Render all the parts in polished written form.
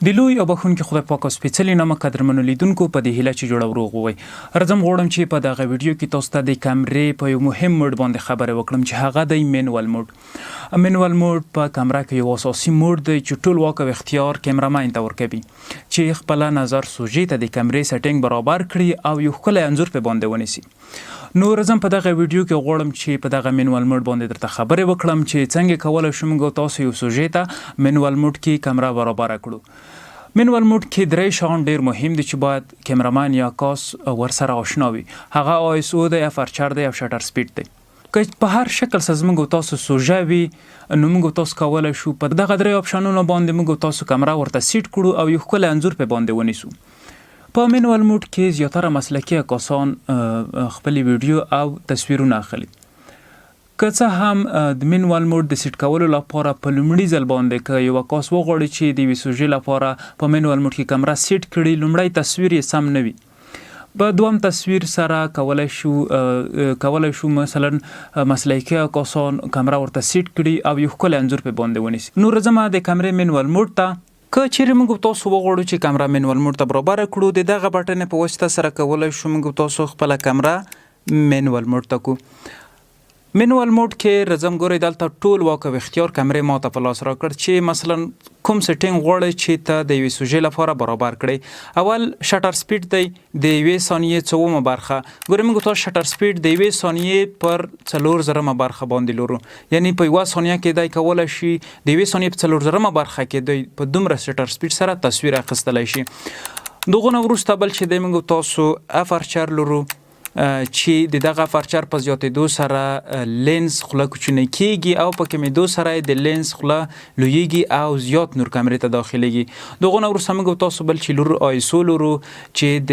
د لوی او بخښونکي خدای پاک او سپېڅلي نامه قدرمنو لیدونکو په دې هیله چې جوړ او روغ وئ. راځم غواړم چې په دغه ویډیو کې تاسو ته د کمرې په یو مهم موډ باندې خبرې وکړم چې هغه دی مینول موډ. مینول موډ په کمره کې یو اساسي موډ دی چې ټول واک او اختیار کیمرامین ته ورکوي چې خپله نظر سوژې ته د کمرې سیټینګ برابر کړي او یو ښکلی انځور پرې باندې ونیسي. نو رځم په دغه ویډیو کې غواړم چې په دغه مینوال موډ باندې درته خبرې وکړم چې څنګه کولای شو موږ تاسو یو سوژې ته مینوال موډ کې کمره برابره کړو. مینوال موډ کې درې شیان ډیر مهم دي چې باید کیمرامن یا کاس ورسره آشنا وي. هغه آی اس او دی، افرچر دی او شټر سپیډ دی. که په هر شکل سره زموږ تاسو سوژه وي نو موږ تاسو کولای شو په دغه درې آپشنونو باندې موږ تاسو کمره ورته سیټ کړو او یو ښکلی انځور په باندې ونیسو. په مینوال موډ کې زیاتره مسلکي عکاسان خپلې ویډیو او تصویرونه اخلي. که څه هم د مینوال موډ د سیټ کولو لپاره په لومړي ځل باندې که یو عکاس وغواړي چې د یوې سوژې لپاره په مینوال موډ کې کمره سیټ کړي، لومړی تصویر یې سم نه وي. په دوم تصویر سره کولای شو کولای شو مثلا مسلکي عکاسان کمره ورته سیټ کړي او یو ښکلی انځور پرې باندې ونیسي. نو راځم د کمرې مینوال موډ ته. که چیرې موږ تاسو وغواړو چې کمره مینوال موډ ته برابره کړو، د دغه بټنې په واسطه سره کولای شو موږ تاسو خپله کمره مینوال موډ ته کو. مینوال موډ کې رځم، ګورئ دلته ټول واک او اختیار کمرې ما ته په لاس راکړ چې مثلا کوم سیټینګ غواړئ چې ته د یوې سوژې لپاره برابر کړئ. اول شټر سپیډ دی، د یوې ثانیې څومه برخه. ګورئ موږ تاسو شټر سپیډ د یوې ثانیې پر څلور زرمه برخه باندې لرو، یعنی په یوه ثانیه کې دی کولای شي د یوې ثانیې په څلور زرمه برخه کې دی په دومره شټر سپیډ سره تصویر اخیستلی شي. دغه نه وروسته بل چې دی موږ تاسو افرچر لرو چې د دغه افرچر په زیاتېدو سره لینز خوله کوچنۍ کیږي او په کمېدو سره د لینز خوله لویږي او زیات نور کمرې ته داخليږي. دغه نه وروسته موږ تاسو بل چې لرو آیسو لرو چې د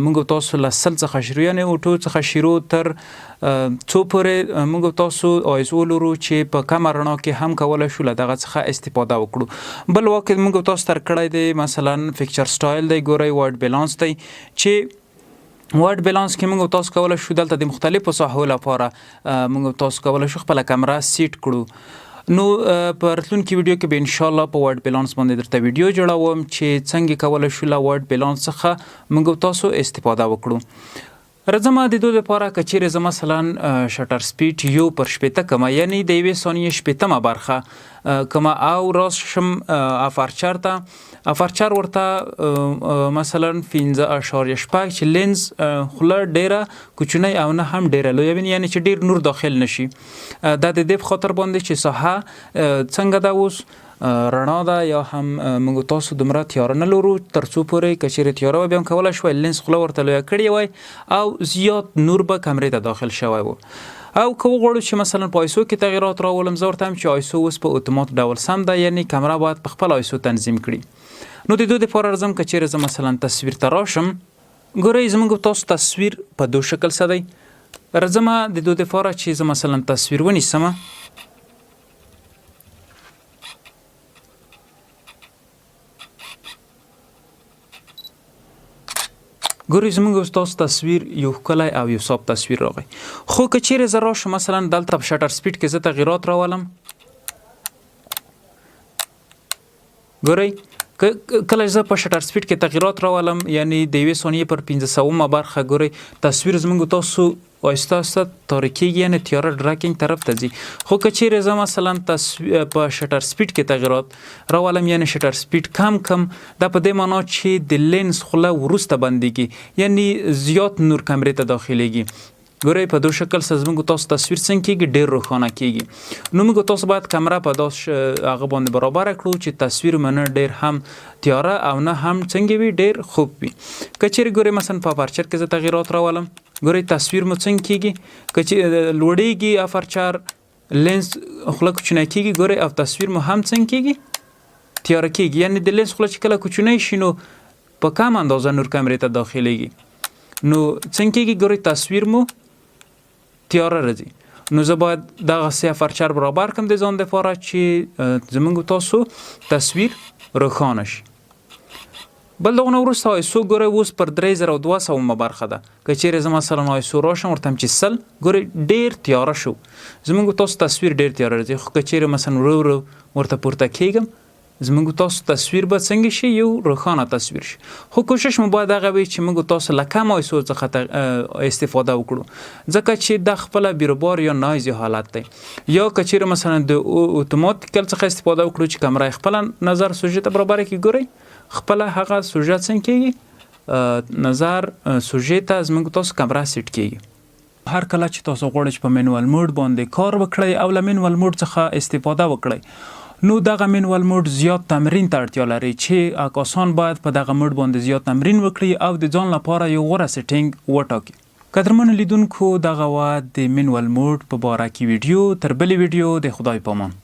موږ تاسو له 100 څخه شروع، یعنی اوټو څخه شروع تر څو پورې موږ تاسو آیس او لرو چې په کمه رڼا کې هم کولای شو له دغه څخه استفاده وکړو. بل واک موږ تاسو تر کړی دی مثلا فکچر سټایل دی، ګورئ وایډ بیلانس دی چې وایډ بیلانس کې موږ تاسو کولای شو دلته د مختلفو ساحو لپاره موږ تاسو کولای شو خپله کمره سیټ کړو. نو په راتلونکي ویډیو کې به ان شاء الله په وایډ بیلانس باندې درته ویډیو جوړوم چې څنګه کولای شو له وایډ بیلانس څخه موږ تاسو استفاده وکړو. راځم د دوی لپاره که چیرې زه مثلا شټر سپیډ یو پر 60 کمه، یعنی د یوې ثانیې 60مه برخه کمه او راشم افرچر ته، افرچر ورته مثلا 5.6 چې لینز خوله ډیره کوچنۍ او نه هم ډیره لویه وي، یعنی چې ډیر نور داخل نشي. دا د دې په خاطر باندې چې ساحه څنګه ده اوس رڼا ده یا هم موږ تاسو دومره تیاره نه لرو تر څو پورې که چیرې تیاره وای بیا هم کولای شوای لینز خوله ورته لویه کړې وای او زیات نور به کمرې ته داخل شوی وو. او که وغواړو چې مثلا په آیسو کې تغیرات راولم، زه ورته وایم چې آیسو اوس په اتومات ډول سم ده، یعنی کمره باید په خپل آیسو تنظیم کړي. نو د دوی دپاره راځم که چیرې زه مثلا تصویر ته راشم، ګورئ زموږ تاسو تصویر په دو شکل څه دی. راځم د دوی دپاره چې زه مثلا تصویر ونیسم، ګورئ زموږ اوس تاسو تصویر یو ښکلی او یو صاف تصویر راغی. خو که چیرې زه راشم مثلا دلته په شټر سپیډ کې زه تغیرات راولم، ګورئ کله زه په شټر سپیډ کې تغیرات راولم، یعنی د یوې ثانیې پر 500مه برخه، ګورئ تصویر زموږ تاسو آهسته آهسته تاریکېږي، یعنی تیاره ډرکینګ طرف ته ځي. خو که چیرې زه مثلا په شټر سپیډ کې تغیرات راولم، یعنی شټر سپیډ کم کم، دا په دې معنا چې د لینز خوله وروسته بندیږي، یعنی زیات نور کمرې ته داخليږي. ګورئ په دو شکل سره زموږ تاسو تصویر څنګه کیږي، ډیر روښانه کیږي. نو موږ تاسو باید کمره په داس هغه باندې برابره کړو چې تصویر مو نه ډیر هم تیاره او نه هم څنګه وي ډیر خوب وي. که چیرې ګورئ مثلا په افرچر کې زه تغیرات راولم، ګورئ تصویر مو څنګه کیږي، که چې لوړیږي افرچر لینز خوله کوچنی کیږي، ګورئ او تصویر مو هم څنګه کیږي تیاره کیږي. یعنی د لینز خوله چې کله کوچنی شي نو په کم اندازه نور کمرې ته داخليږي، نو څنګه کیږي ګورئ تصویر مو تیاره راځي. نو زه باید دغسې افرچر برابر کړم د ځان دپاره چې زموږ تاسو تصویر روښانه شي. بل دغه نه وروسته آیسو ګورئ اوس پر 3200 برخه ده. که چیرې زه مثلا آیسو راشم ورته چې 100، ګورئ ډیر تیاره شو، زموږ تاسو تصویر ډیر تیاره راځي. خو که چیرې مثلا ورو ورو ورته پورته کیږم، زموږ تاسو تصویر به څنګه شي؟ یو روښانه تصویر شي. خو کوشش مو باید هغه وي چې موږ تاسو له کم آیسو څخه استفاده وکړو، ځکه چې دا خپله بیروبار یا نایزي حالت دی. یا که چیرې مثلا د اتوماتیکل څخه استفاده وکړو چې کمره خپله نظر سوژې ته برابره کړي، ګورئ خپله هغه سوژه څنګه کیږي، نظر سوژې ته زموږ تاسو کمره سیټ کیږي. هر کله چې تاسو غواړئ چې په مینوال موډ باندې کار وکړئ او له مینوال موډ څخه استفاده وکړئ، نو دغه مینوال موډ زیات تمرین ته اړتیا لري چې عکاسان باید په دغه موډ باندې زیات تمرین وکړي او د ځان لپاره یو غوره سیټینګ وټاکي. قدرمنو لیدونکو، دغه وه د مینوال موډ په باره کې ویډیو. تر بلې ویډیو د خدای پامان.